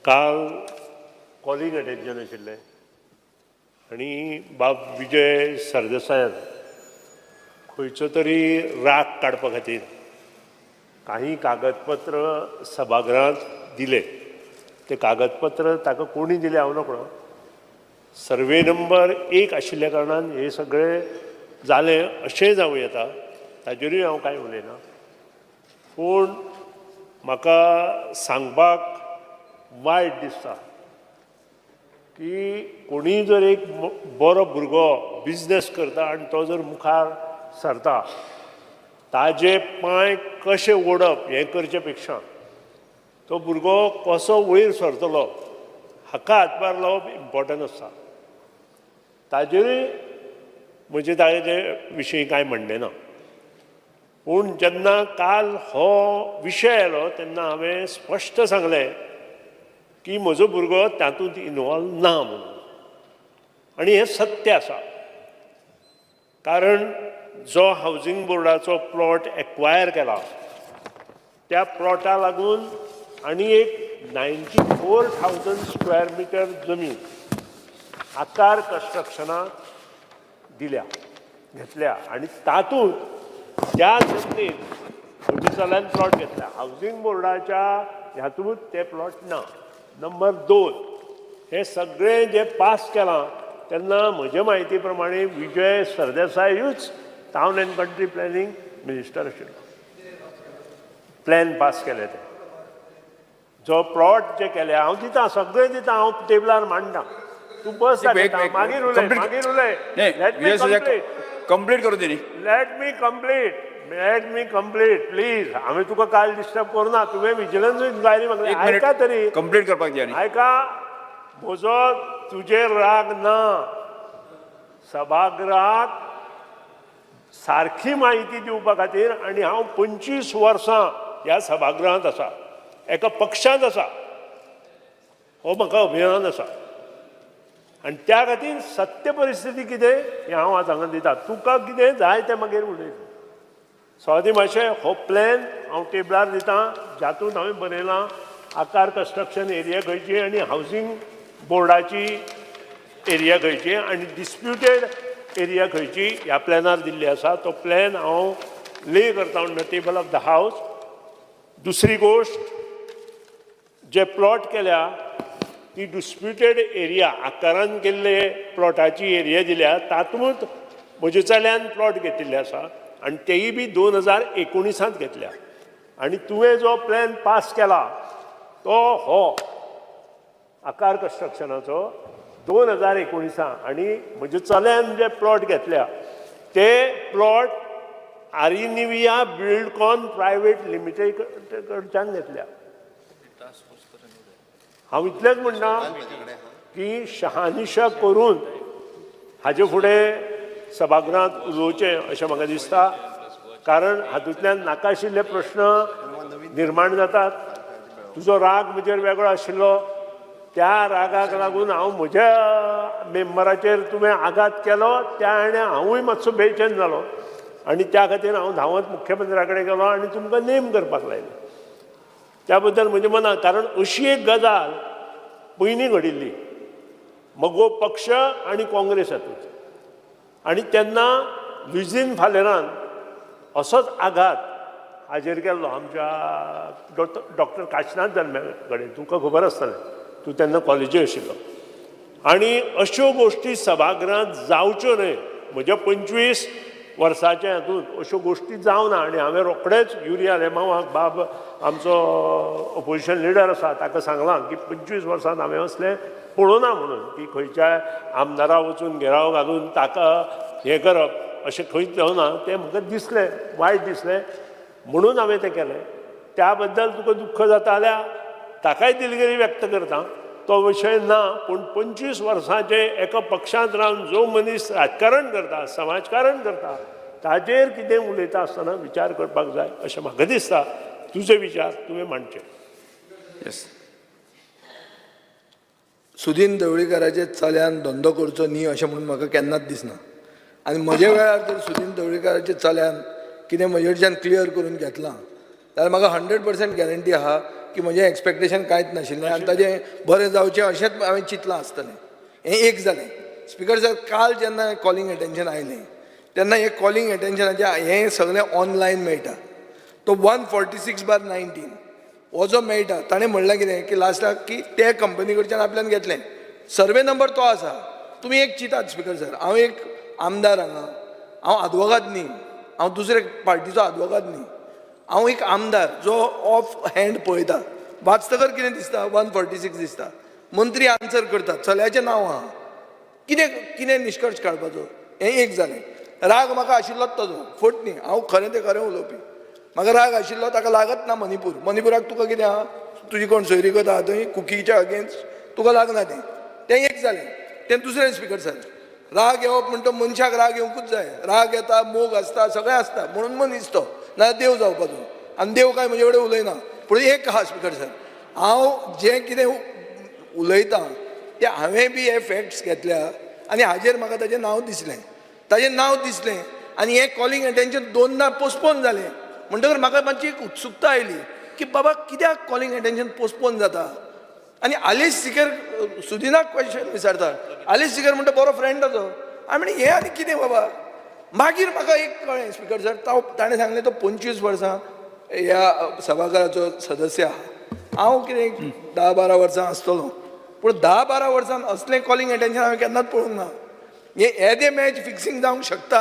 काल calling attention आशिल्लें आनी बाब विजय सरदेसायान खंयचो तरी राग काडपा खातीर काही कागदपत्र सभागृहांत दिले. ते कागदपत्र ताका कोणी दिले हांव नकळो. सर्वे नंबर 1 आशिल्ल्या कारणान हे सगळें जालें अशेंय जावं येता, ताजेरूय हांव कांय उलयना. पूण म्हाका सांगपाक वायट दिसता की कोणीय जर एक बरो भुरगो बिजनेस करता आनी तो जर मुखार सरता, ताजे पांय कशे ओडप हें करचे पेक्षा तो भुरगो कसो वयर सरतलो हाका हातभार लावप इम्पॉर्टंट आसता. ताजेरूय म्हजें ताजे विशयी कांय म्हणणें ना. पूण जेन्ना काल हो विशय आयलो तेन्ना हांवें स्पश्ट सांगलें की म्हजो भुरगो तातूंत इनवॉल्व ना म्हणून, आनी हें सत्य आसा. कारण जो हावजींग बोर्डाचो प्लॉट एक्वायर केला त्या प्लॉटा लागून आनी एक 94,000 स्क्वेअर मिटर जमीन आकार कन्स्ट्रक्शनाक दिल्या, घेतल्या आनी तातूंत त्या जमनीत म्हज्या चल्यान प्लॉट घेतल्या. हावजींग बोर्डाच्या हातूंत ते प्लॉट ना. नंबर 2, हे सगळें जे पास केलां तेन्ना म्हजे म्हायती प्रमाणे विजय सरदेसायूच town and country planning minister आशिल्लो. प्लॅन पास केले ते जो प्लॉट जे केले हांव दिता, सगळें दिता, हांव टेबलार मांडटा. तूं बस दाखयता, मागीर उलय, मागीर उलय. कंप्लीट करू दी. Let me complete, let me complete please. हांवें तुका काल डिस्टर्ब करूना. तुवें विजिलन्स इन्क्वायरी मागली, आयका तरी. कंप्लीट करपाक दी. आयका, म्हजो तुजेर राग ना. सभागृहाक सारखी म्हायती दिवपा खातीर, आनी हांव 25 वर्सां ह्या सभागृहांत आसा, एका पक्षांत आसा, हो म्हाका अभिमान आसा. आनी त्या खातीर सत्य परिस्थिती कितें हें हांव आज हांगा दिता. तुका कितें जाय तें मागीर उलय. स्वाती मातशें हो प्लॅन हांव टेबलार दिता, जातूंत हांवें बरयलां आकार कन्स्ट्रक्शन एरिया खंयची आनी हावजींग बोर्डाची एरिया खंयची आनी डिस्प्युटेड एरिया खंयची ह्या प्लॅनार दिल्ली आसा. तो प्लॅन हांव ले करता on the table of the house. दुसरी गोश्ट, जे प्लॉट केल्या ती डिस्प्युटेड एरिया आकारान केल्ले प्लॉटाची एरिया दिल्या, तातूंत म्हज्या चल्यान प्लॉट घेतिल्ले आसा आनी तेयी बी 2019 घेतल्या. आनी तुवें जो प्लॅन पास केला तो हो आकार कन्स्ट्रक्शनाचो 2019, आनी म्हज्या चल्यान जे प्लॉट घेतल्या ते प्लॉट आरिनिविया बिल्डकॉन प्रायवेट लिमिटेड कडच्यान घेतल्या. हांव इतलेंच म्हणटा की शहानिशा करून हाजे फुडें सभागृहांत उलोवचें अशें म्हाका दिसता, कारण हातूंतल्यान नाका आशिल्ले प्रश्न निर्माण जातात. तुजो राग म्हजेर वेगळो आशिल्लो, त्या रागाक लागून हांव म्हज्या मेंबराचेर तुवें आघात केलो, त्या हाणें हांवूय मातसो बेचैन जालो आनी त्या खातीर हांव धांवत मुख्यमंत्र्या कडेन गेलो आनी तुमकां नेम करपाक लायलें. त्या बद्दल म्हज्या मनाक, कारण अशी एक गजाल पयलीं घडिल्ली मगो पक्ष आनी काँग्रेस हातूंत, आनी तेन्ना लुईझीन फालेरान असोच आघात हाजेर केल्लो आमच्या डॉक्टर काशनाथ जल्म्या कडेन. तुमकां खबर आसतलें, तूं तेन्ना कॉलेजी आशिल्लो. आनी अश्यो गोश्टी सभागृहांत जावच्यो न्हय. म्हज्या 25 वर्साच्या हातूंत अश्यो गोश्टी जावना. आनी हांवें रोखडेंच युरी आलेमांवाक, बाब आमचो ओपोजिशन लिडर आसा, ताका सांगलां की 25 वर्सांत हांवें असलें पळोवना म्हणून की खंयच्याय आमदारा वचून घेराव घालून ताका हें करप अशें खंयच जावना. तें म्हाका दिसलें, वायट दिसलें, म्हणून हांवें तें केलें. त्या बद्दल तुका दुख्ख जाता जाल्यार ताकाय दिलगिरी व्यक्त करता, तो विशय ना. पूण 25 वर्सांचे एका पक्षांत रावन जो मनीस राजकारण करता, समाजकारण करता, ताजेर कितें उलयता आसतना विचार करपाक जाय अशें म्हाका दिसता. तुजे विचार तुवें मांडचे. येस. सुदीन ढवळीकाराचे चल्यान धंदो करचो न्ही अशें म्हणून म्हाका केन्नाच दिसना. आनी म्हज्या वेळार जर सुदीन ढवळीकाराच्या चल्यान कितें म्हजे कडच्यान क्लियर करून घेतलां जाल्यार म्हाका 100% गॅरंटी आहा. की म्हजें एक्सपेक्टेशन कांयच नाशिल्लें आनी ताजें बरें जावचें अशेंच हांवें चिंतलां आसतलें. हें एक जालें. स्पिकर सर, काल जेन्ना कॉलिंग एटेन्शन आयलें तेन्ना हें कॉलिंग एटेन्शनाचें हें सगळें ऑनलायन मेळटा. तो 146/19 हो जो मेळटा, ताणें म्हणलें कितें की लास्टाक की ते कंपनी कडच्यान आपल्यान घेतलें, सर्वे नंबर तो आसा. तुमी एक चिंतात स्पिकर सर, हांव एक आमदार हांगा, हांव आदवोगाद न्ही, हांव दुसरे पार्टीचो आदवोगाद न्ही, हांव एक आमदार जो ऑफ हँड पळयता. वाचतकर कितें दिसता? 146 दिसता. मंत्री आन्सर करता, चल्याचें नांव आहा. कितें कितें निश्कर्श काडपाचो? हें एक जालें. राग म्हाका आशिल्लोच ताजो, फट न्ही, हांव खरें तें खरें उलोवपी. म्हाका राग आशिल्लो, ताका लागत ना मणिपूर. मणिपुराक तुका कितें आहा? तुजी कोण सोयरीगत आहा थंय कुकीच्या अगेन्स्ट? तुका लागना तें. तें एक जालें. तें दुसरें स्पिकर सर, राग येवप म्हणटा मनशाक राग येवंकूच जाय. राग येता, मोग आसता, सगळें आसता, म्हणून मनीस तो, नाल्यार देव जावपाचो. आनी देव काय म्हजे कडेन उलयना. पूण एक आहा स्पिकर सर, हांव जें कितें उलयता ते हांवें बी हे फॅक्ट्स घेतल्या आनी हाजेर म्हाका ताजें नांव दिसलें, ताजें नांव दिसलें आनी हें कॉलिंग एटेन्शन दोनदां पोस्टपोन जालें. म्हणटकर म्हाका मातशी एक उत्सुकता आयली की बाबा कित्याक कॉलिंग एटेन्शन पोस्टपोन जाता? आनी आलेश सिकेर सुदिनाक क्वेशन विचारता. आलेश सिकेर म्हणटा बरो फ्रेंड ताजो. हांवें म्हणलें हें आनी कितें बाबा? मागीर म्हाका एक कळ्ळें स्पिकर सर, तो ताणें सांगलें तो 25 वर्सां ह्या सभाघराचो सदस्य आहा. हांव कितें 10-12 वर्सां आसतलो, पूण 10-12 वर्सान असलें कॉलिंग एटेन्शन हांवें केन्नाच पळोवंक ना. हें येदें मॅच फिक्सिंग जावंक शकता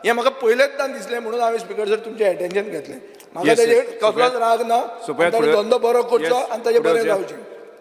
हें म्हाका पयलेच दिसलें, म्हणून हांवें स्पिकर सर तुमचें एटेन्शन घेतलें. म्हाका Yes, ताजेर yes. कसलोच राग ना. सुप्रिया, आनी ताणें फुडें- धंदो बरो करचो Yes, आनी ताजें फुडें बरें वचया. जावचें.